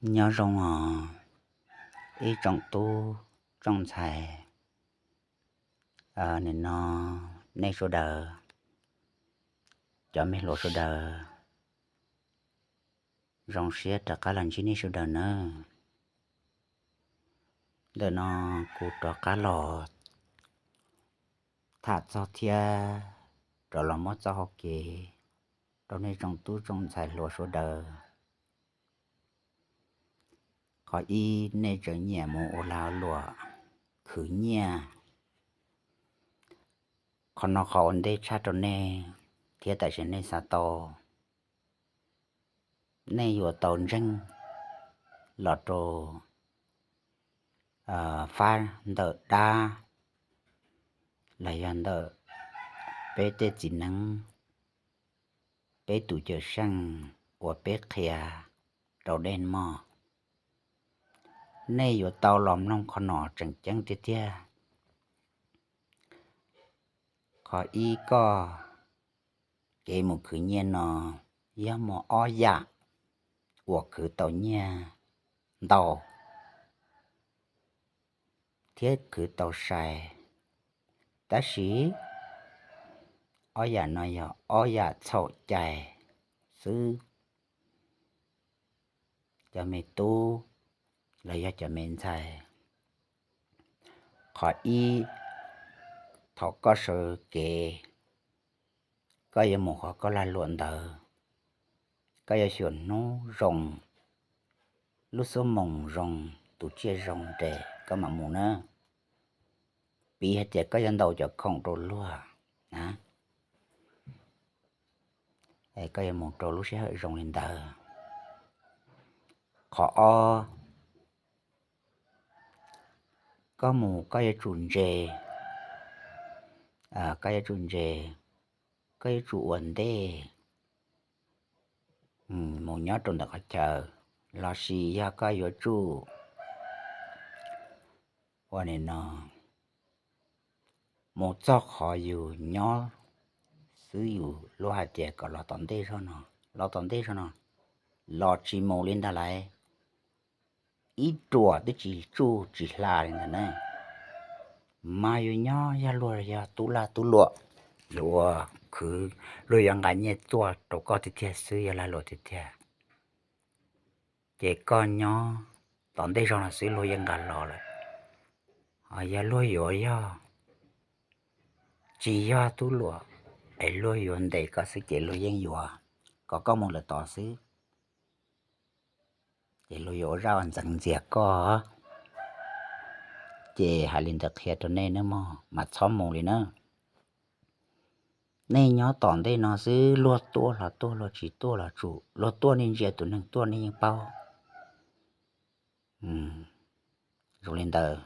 Nyob zoo os, ib tsoom tub tsoom ntxhais, nim no nej sawv daws, cov me hluas sawv daws, zoo siab rov qab los ntsib nej sawv daws nawb. Ntawm no kuv rov qab los tham txog thiab rov los muab txoj hau kev rau nej tsoom tub tsoom ntxhais hluas sawv daws. Qhov ib, nej tseem nyiam mus ua lag luam khwv nyiaj. Qhov no qhov ua ntej tshaj rau nej thiab tam sim nej xav tau, nej yuav tau ntseeg los rau fab ntawm dab los yog ntawm peb tej txiv neeb, peb tus cawm seej uas peb qhia rau nej mog. Nej yuav tau los mloog qhov no tseem ceeb tiag tiag. Qhov ib, koj kev mus khwv nyiaj no yog muaj ob yam uas khwv tau nyiaj ntau thiab khwv tau sai, tab sis ob yam no yog ob yam txhaum cai xwb. Cov me tub los yog cov me ntxhais, qhov ib, thaum koj sawv kev, koj yuav mus qhov koj lag luam ntawd, koj yuav xyuas hnub zoo, lub xuab moos zoo, tus tsiaj zoo ces koj mam mus na. Piv hais tias koj yuav ntaus cov khoom rau luag na, koj yuav mus rau lub sij hawm zoo li ntawd. Qhov ob, koj mus koj yuav tsum ntse, koj yuav tsum ntse, koj yuav tsum ua ntej mus nyob rau ntawm qhov chaw, lossis yog koj yuav tsum ua li no, mus txog qhov yus nyob xwb, yus luag hais tias kom los tom ntej zog no, los tom ntej zog no, los tsis mus li ntag lauj. Ib ruam twb tsis tsuj tsis hla li ntag na. Mas yus nyob yog luag yog tub lag tub luam, luag khwv, luag yuav nqa nyiaj tuaj rau koj tiag tiag xwb, yog lag luam tiag tiag, ces koj nyob tom ntej zog no xwb luag yeej nqa los lawm. Ho yog luag yuav yog tsis yog tub luam, es luag yuav ntes koj xwb ces luag yeej yuav kom koj mus lawm tod xwb, ces luag yuav ua zaj ua ntxeev ntxias koj. Ces hais li ntawd qhia rau nej nawb mog, mas txhob mus li na. Nej nyob tom ntej no xwb, luag tuaj los tuaj, luag tsis tuaj los tsum, luag tuaj nej ntsia tus neeg tuaj nej yeej paub. Zoo li ntawd,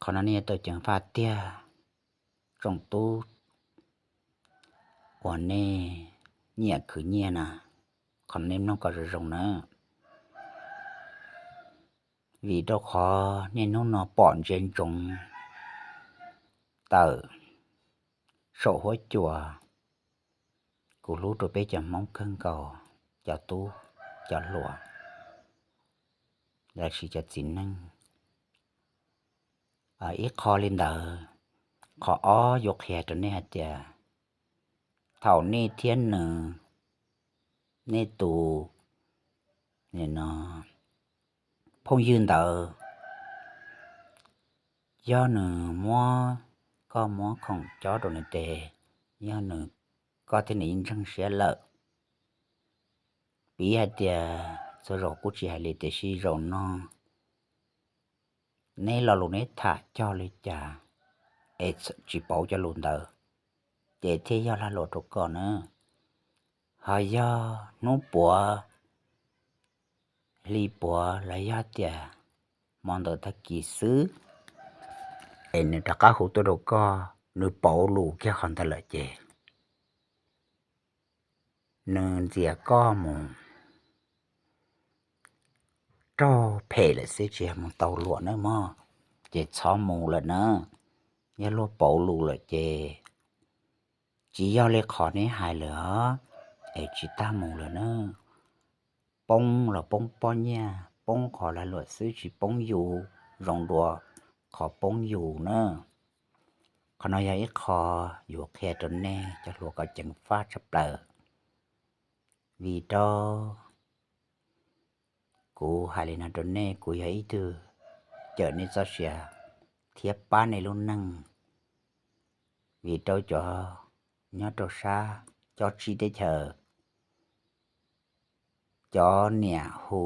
qhov no nej yuav tau ceev faj tiag. Tsoom tub uas nej nyiam khwv nyiaj na, qhov no nej mloog kom zoo zoo na, vim rau qhov niaj hnub no pom ntsia ntsoov tawm saum huab cua, kuv hlub rau peb cov Hmoob kawg nkaus, cov tub, cov hluas, lossis cov txiv neej. Ib qho li ntawd. Qhov ob yuav qhia rau nej hais tias thaum nej thiab nws, nej tus no phooj ywg ntawd, yog nws muab, koj muab khoom cob rau nws tes, yog nws, koj thiab nws yeej ntseeg siab lawm. Piv hais tias txhua zaus kuj tsis hais li tiam sis zaum no neb lo lus neb tham cog li cas es tsis pauv cov lus ntawd, ces thiaj yog lag luam rau koj na. Ho yog hnub puav hli puav los yog tias hmo ntawd tag kis xwb es nws rov qab hu tuaj rau koj, nws pauv lus kiag qhov ntawd lawm ces nws ntxias koj mus raug phem lawm xwb, tsis yog mus tau luam nawb mog, ces txhob mus lawm na. Yog luag pauv lus lawm ces tsis yog li qhov neb hais lawm os, es tsis tas mus lawm na. poob los poob pob nyiaj, poob qhov lag luam xwb tsis poob yus zoo dua qhov poob yus na. Qhov no yog ib qho yuav qhia rau nej cov hluas kom ceev faj tshaj plaws. Vim rau kuv hais li no rau nej, kuv yog ib tug cawm nej txoj sia thiab pab nej lub neej. Vim rau cov nyob rau sab cob tsib teb chaws, cov niam hu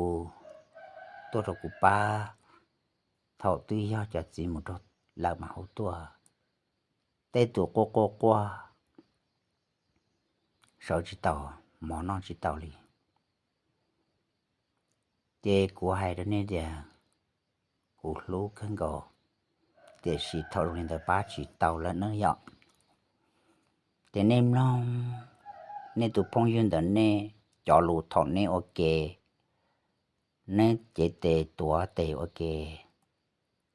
tuaj rau kuv pab, thaum twb yog cov txiv mus rau lawm mas hu tuaj. Tej tus quaj quaj quaj, sawv tsis tau, mov noj tsis tau li. Ces kuv hais rau nej tias kuv hlub kawg nkaus, tiam sis thaum zoo li ntawd pab tsis tau lawm nawb yom. Ces nej mloog nej tus phooj ywg ntawm nej cov lus thaum nej ua ke, nej cev tes tuav tes ua ke,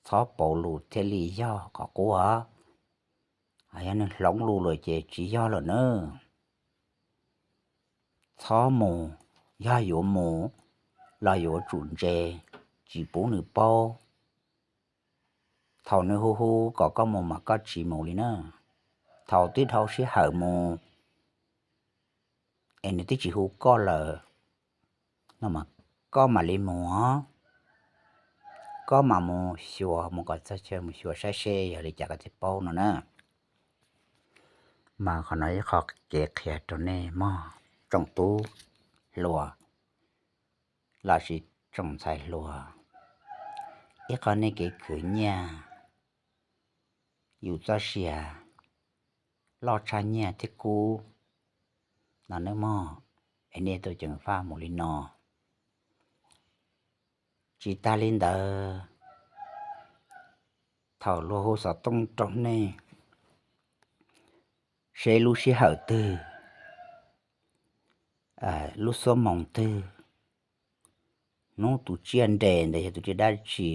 txhob pauv lus thiaj li yog qhov qub. Yog nws hloov lus lawm ces tsis yog lawm nawb. Txhob mus, yog yuav mus los yuav tsum ntse, tsis pub nws paub. Thaum nws hu hu kom koj mus mas koj tsis mus li na. Thaum twb dhau sij hawm mus es nws twb tsis hu koj lawm no mas koj mam li mus os. Koj mam mus xyuas, mus kom txog chaw mus xyuas saib seb yog li cas koj thiaj paub no na. Mas qhov no ib qho kev qhia rau nej mog tsoom tub hluas lossis tsoom ntxhais hluas. Ib qho nej kev khwv nyiaj, yus txoj sia loj tshaj nyiaj thiab kub no nawb mog. Es nej tau ceev faj mus li no. Tsis tas li ntawd, thaum luag hu xov tooj rau nej, seb lub sij hawm twg, lub xuab moos twg, hnub tus tsiaj nres ntawd yog tus tsiaj dab tsi,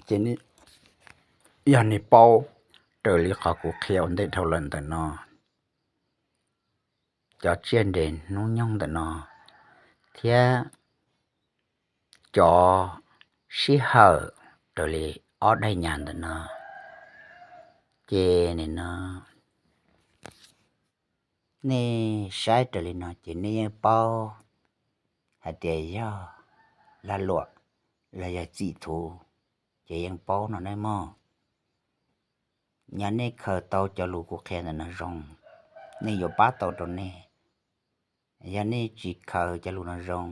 ces yog nej paub raws li qhov kuv qhia ua ntej dhau lawm ntawm no, cov tsiaj nres hnub nyoog ntawm no thiab cov sij hawm raws li ob daim nyam ntawm no, ces nim no nej saib raws li no ces nej yeej paub hais tias yog lag luam los yog txim thuv, ces yeej paub no nawb mog. Yog nej khaws tau cov lus kuv qhia ntawm no zoo, nej yuav pab tau rau nej. Yog nej tsis khaws cov lus no zoo,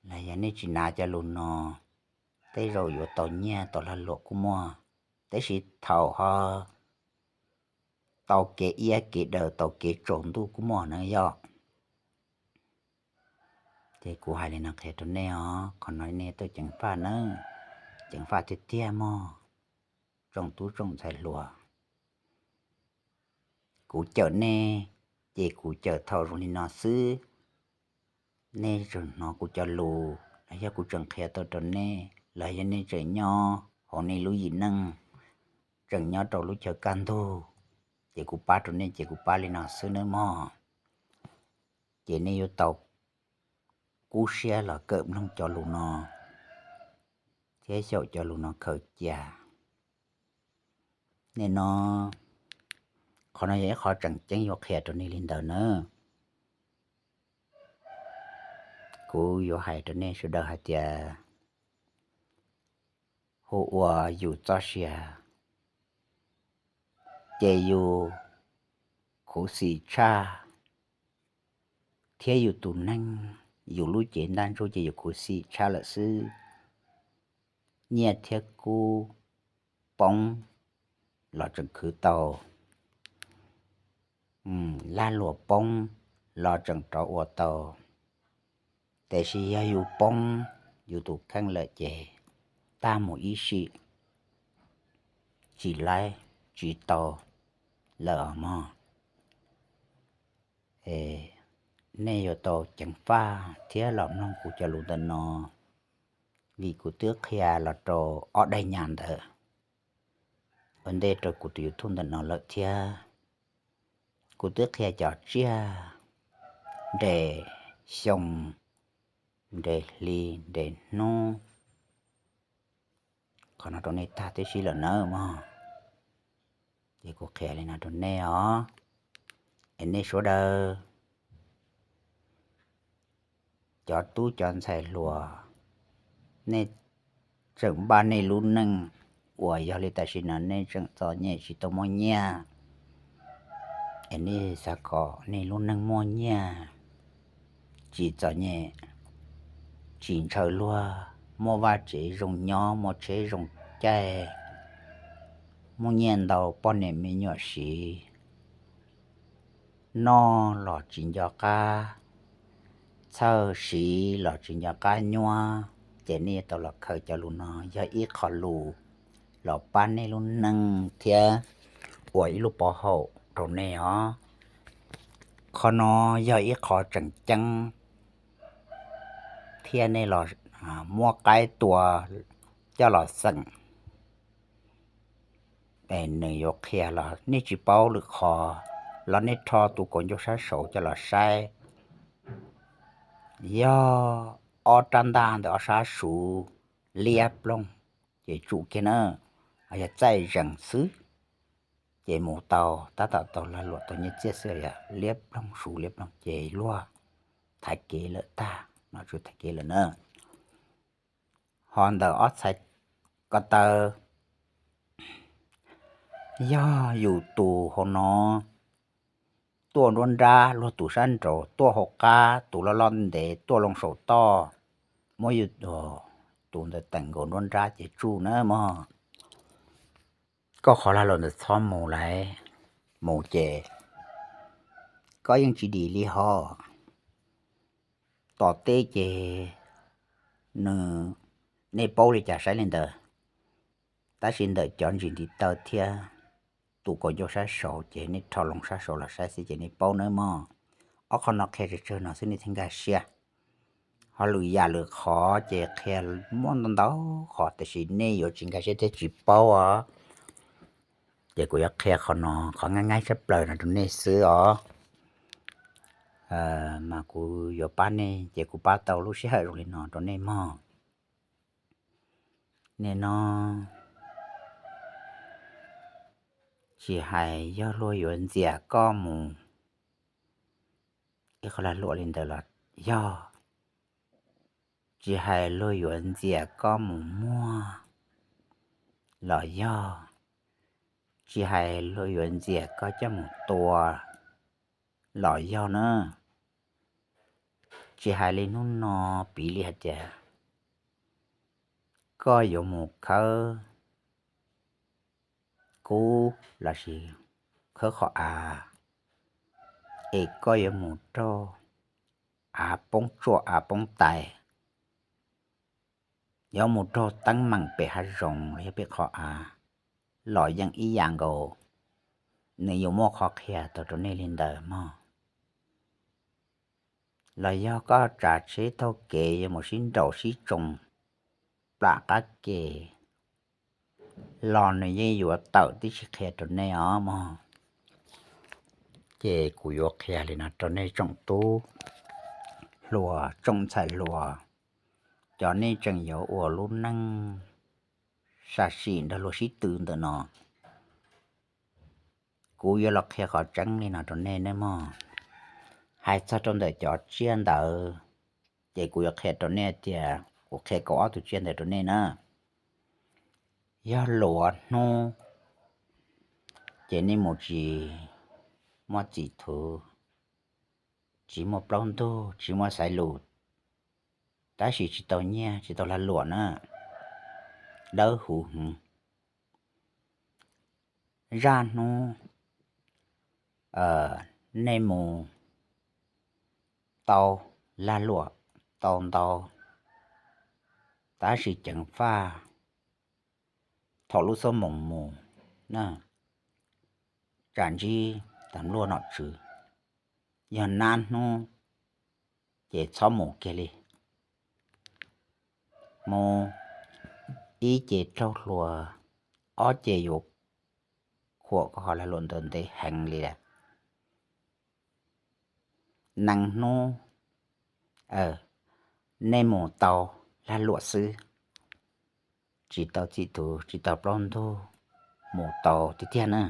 los yog nej tsis hnav cov lus no, tej zaum yuav tau nyiaj tau lag luam kuj muaj, tab sis thaum ho tau kev iab kev daws tau kev tsaus ntuj kuj muaj na yom. Ces kuv hais li no qhia rau nej os, qhov no nej tau ceev faj na, ceev faj tiag tiag mog tsoom tub tsoom ntxhais hluas. Kuv cawm nej, ces kuv cawm thaum zoo li no xwb. Nej tseem hnov kuv cov lus los yog kuv tseem qhia tau rau nej los yog nej tseem nyob hauv nej lub yim neej, tseem nyob rau lub chaw kaj ntug, ces kuv pab rau nej ces kuv pab li no xwb nawb mog. Ces nej yuav tau kub siab los kawm mloog cov lus no thiab xyaum cov lus no khaws cia. Nim no qhov no yog ib qho tseem ceeb yuav qhia rau nej li ntawd na. Kuv yuav hais rau nej sawv daws hais tias hu ua yus txoj sia, ces yus khuv xim tshaj, thiab yus tus neeg, yus lub cev ntaj ntsug ces yus khuv xim tshaj lawm xwb. Nyiaj thiab kub poob los tseem khwv tau, lag luam poob los tseem rov ua tau, tiam sis yog yus poob yus tus kheej lawm ces tag mus ib sim, tsis laib tsis tau lawm os mog. Nej yuav tau ceev faj thiab los mloog kuv cov lus ntawm no, vim kuv twb qhia los rau ob daim nyam ntawd ua ntej rau kuv tus YouTube ntawm no lawm thiab. Kuv twb qhia cov tsiaj nres xyoo, nres hli, nres hnub. Qhov no rau nej tag tib si lawm nawb mog. Ces kuv qhia li no rau nej os, es nej sawv daws cov tub cov ntxhais hluas, nej tseem npaj nej lub neej uas yog li tam sim no nej tseem txom nyem tsis tau muaj nyiaj, es nej xav kom nej lub neej muaj nyiaj, tsis txom nyem, tsis ntshaw luag, muaj vaj tsev zoo nyob, muaj tsheb zoo caij, muaj nyiaj ntau, poj niam me nyuam siv, noj los tsis nco qab txhawj, siv los tsis nco qab nyuab, ces nej yuav tau los khaws cov lus no yog ib qho lus los pab nej lub neej thiab ua ib lub pov haum rau nej os. Qhov no yog ib qho tseem ceeb thiab nej los muab qaib tua coj los xeem, es nws yuav qhia los nej tsis paub lwm qhov, los nej rho tus kaus ncauj sab saud coj los saib, yog ob rab ntaj ntawm ob sab suv liab ploog, ces tsum kiag na, yog txaij zees xwb, ces mus tau tab tom tau lag luam tau nyiaj txiaj xwb, yog liab ploog suv liab ploog ces luag thaiv kev lawm tag, nom tswv thaiv kev lawm na. Ho ntawm ob txhais ko taw, yog yus tus hauv no tuaj nruab nrab, luag tus sab nraud tuaj hauv qab, tus loj loj ntev tuaj loo saum toj, muab yus tus ntawd teem nkaus nruab nrab ces tsuj na mog. Koj qhov lag luam ntawd txhob mus lawm, mus ces koj yeej tsis dim li hos. Tom teb ces nws, nej paub li cas saib li ntawd, tab sis ntawm cov ntsis ntiv taw thiab tus kaus ncauj sab saud ces nej rho loo sab saud los saib xwb ces nej paub nawb mog. Ob qho no qhia tsawg tsawg no xwb nej thiaj nkag siab. Ho lwm yam lwm qhov ces qhia muaj ntau ntau qhov, tiam sis nej yuav tsis nkag siab thiab tsis paub os. Ces kuv yuav qhia qhov no, qhov nqaij nqaij tshaj plaws no rau nej xwb os. Mas kuv yuav pab nej ces kuv pab tau lub sij hawm zoo li no rau nej mog. Nim no tsis hais yog luag yuav ntxias koj mus, ib qho lag luam li ntawd los yog, tsis hais luag yuav ntxias koj mus muag los yog, tsis hais luag yuav ntxias koj coj mus tua los yog na, tsis hais li hnub no, piv li hais tias koj yuav mus khawb kub lossis khawb qhov av, es koj yuav mus raug av poob tsuam av poob tais, yuav mus raug teeb meem pem hav zoov los yog pem qhov av los yeej ib yam nkaus, nws yuav muaj qhov qhia tau rau nej li ntawd mog. Los yog koj tsav tsheb taug kev yuav mus sib nraus sib tsoo plam qab ke los nws yeej yuav tawm tib si qhia rau nej os mog. Ces kuv yuav qhia li no rau nej tsoom tub hluas tsoom ntxhais hluas, cov nej tseem yuav ua lub neej sam sim nrog luag sib tw ntawm no. Kuv yuav los qhia qhov tseeb li no rau nej nawb mog. Hais txog rau ntawm cov tsiaj ntawd, ces kuv yuav qhia rau nej tias kuv qhia kaum ob tug tsiaj ntawd rau nej na. Yog luav hnub ces nej mus tsis muaj txim thuv, tsis muaj plaub ntug, tsis muaj xaiv lus, tab sis tsis tau nyiaj tsis tau lag luam na, dawb huv hwv. Zaj hnub nej mus tau lag luam tau ntau, tab sis ceev faj thaum lub xuab moos mus na, tsam ntsib tas luaj nom tswv. Yog nab hnub ces txhob mus kiag li. Mus ib ces raug hluas, ob ces yuav khuam koj qhov lag luam ntawd ntev heev li lawm. Nees hnub nej mus tau lag luam xwb, tsis tau txim thuv, tsis tau plaub ntug, mus tau tiag tiag na.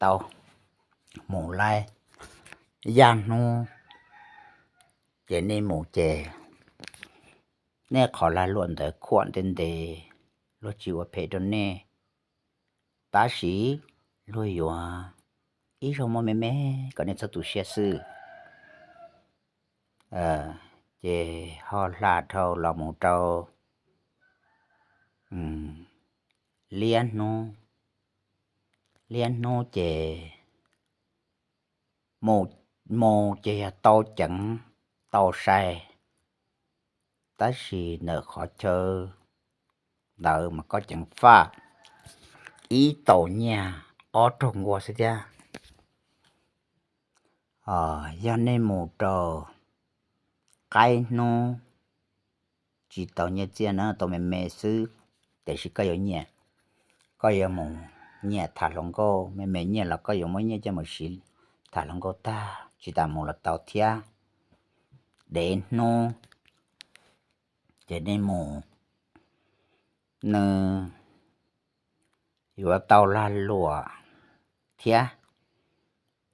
Tau mus laib yaj hnub, ces nej mus ces nej qhov lag luam ntawd khuam ntev ntev, luag tsis ua phem rau nej, tab sis luag yuav ib zaug muab me me kom nej txhob tu siab xwb. Ces ho hla dhau los mus rau liab hnub, liab hnub ces mus ces yog tau ceev tau sai, tab sis ntawm qhov chaw ntawd mas koj ceev faj ib tau nyiaj ob raug nkuaj xwb thiab. Yog nej mus rau qaib hnub tsis tau nyiaj txiaj na, tau me me xwb, tiam sis koj yuav nyiaj, koj yuav mus nyiaj tham hluas nkauj, me me nyiaj los koj yuav muab nyiaj coj mus siv tham hluas nkauj tag, tsis tas mus los tau thiab. Dev hnub ces nej mus, nws yuav tau lag luam thiab,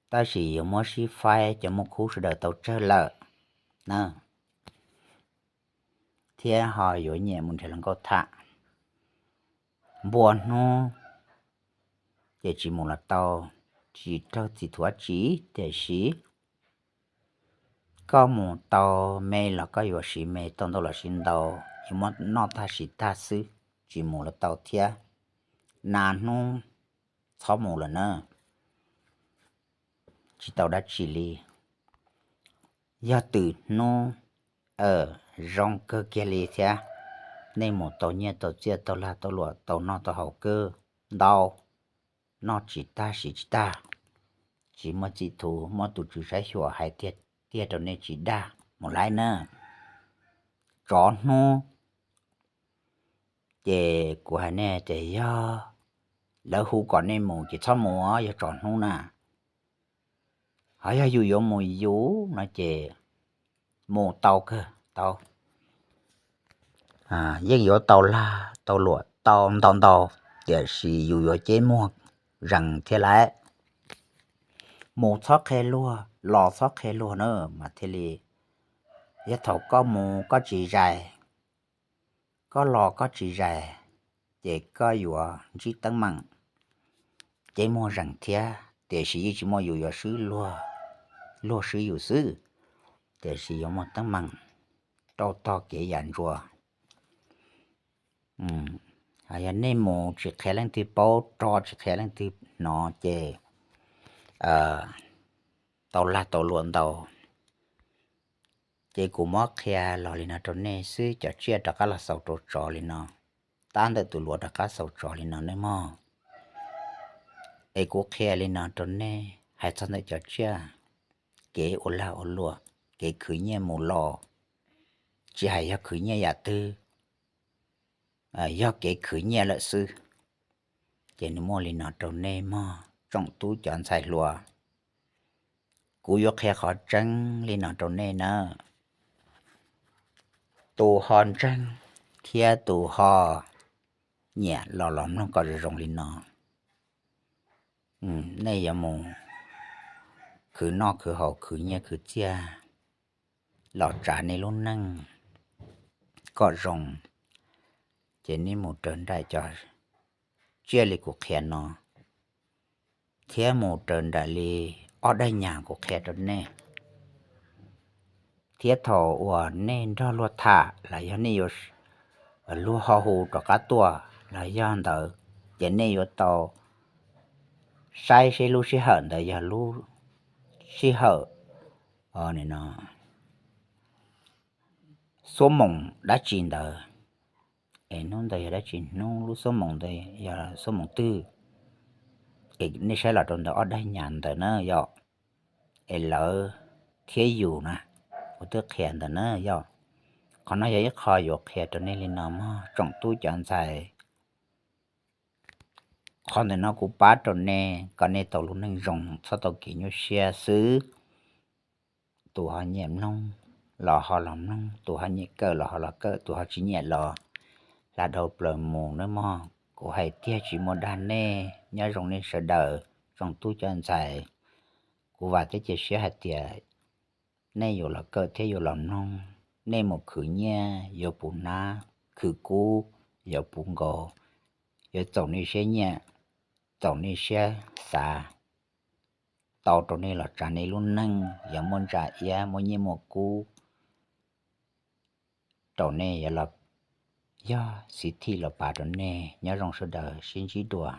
tab sis yuav muab sib faib, cov muaj khub sawv daws tau tsawg lawm na, thiab ho yuav nyiam mus nrhiav hluas nkauj tham. Npua hnub ces tsis mus los tau, tsis raug txim thuav tsi, tiam sis koj mus tau me los koj yuav siv me, tau ntau los siv ntau, yuav muab noj tag siv tag xwb, tsis mus los tau thiab. Nas hnub txhob mus lawm na, tsis tau dab tsi li. Yog twm hnub zoo kawg kiag li thiab, nej mus tau nyiaj tau txiaj, tau lag tau luam, tau noj tau haus kawg ntau, noj tsis tag siv tsis tag, tsis muaj txim thuv, muab tus tswv saib xyuas hais tiag tiag rau nej tsis dag, mus laib na. Tsov hnub ces kuv hais nej tias yog lawv hu kom nej mus ces txhob mus, yog tsov hnub na. Ho yog yus yuav mus yus no ces mus tau kawg tau, yeej yuav tau lag tau luam tau ntau ntau, tiam sis yus yuav ceeb muag zees thiab lauj. Mus txhob qhia luag, los txhob qhia luag na mas thiaj li, yog thaum koj mus koj tsis zais, koj los koj tsis zais, ces koj yuav ntsib teeb meem ceeb muag zees thiab, tiam sis yeej tsis muaj yus yuav swb luag, luag swb yus xwb, tiam sis yuav muaj teeb meem rau tog kev yam ntsuas. Yog nej mus tsis qhia leej twg paub, rov tsis qhia leej twg hnov ces tau lag tau luam ntau. Ces kuv muab qhia los li no rau nej xwb, cov tsiaj rov qab los xaus rau tsov li no, tab ntawm tus luav rov qab xaus tsov li no nej mog. Es kuv qhia li no rau nej hais txog ntawm cov tsiaj, kev ua lag ua luam, kev khwv nyiaj mus los, tsis hais yog khwv nyiaj yam twg, yog kev khwv nyiaj lawm xwb. Ces nws muaj li no rau nej mog tsoom tub cov ntxhais hluas. Kuv yuav qhia qhov tseeb li no rau nej na. Tus ho ntseeg thiab tus ho nyiam los los mloog kom zoo zoo li no. Nej yuav mus khwv noj khwv haus khwv nyiaj khwv txiaj los tsav nej lub neej kom zoo, ces nej mus raws nraim cov tsiaj li kuv qhia no, thiab mus raws nraim li ob daim nyam kuv qhia rau nej. Thiab thaum uas nej nrog luag tham los yog nej yuav luag ho hu rov qab tuaj los yog ntawd, ces nej yuav tau saib seb lub sij hawm ntawd yog lub sij hawm xuab moos dab tsi ntawd, es hnub ntawd yog dab tsi hnub, lub xuab moos ntawd yog xuab moos twg. Es nej saib los rau ntawm ob daim nyam ntawd na yom, es lawv thiab yus na, kuv twb qhia ntawd na yom. Qhov no yog ib qho yuav qhia rau nej li no mog tsoom tub cov ntxhais. Qhov ntawm no kuv pab rau nej kom nej tau lub neej zoo, txhob tau kev nyuaj siab xwb. Tus ho nyiam mloog los ho los mloog, tus ho nyiam kawm los ho los kawm, tus ho tsis nyiam los hla dhau plaws mus nawb mog. Kuv hais tiag tsis muaj dag nej, nyob zoo nej sawv daws tsoom tub cov ntxhais. Kuv vam thiab cia siab hais tias nej yuav los kawm thiab yuav los mloog, nej mus khwv nyiaj yuav puv hnab, khwv kub yuav puv nkaus, yuav txaus nej siab nyiam, txaus nej siab xav, tau rau nej los tsav nej lub neej, yuav muaj ntsa iab muaj nyiaj muaj kub rau nej, yuav los yog xiv thij los pav rau nej. Nyob zoo sawv daws, sib ntsib dua.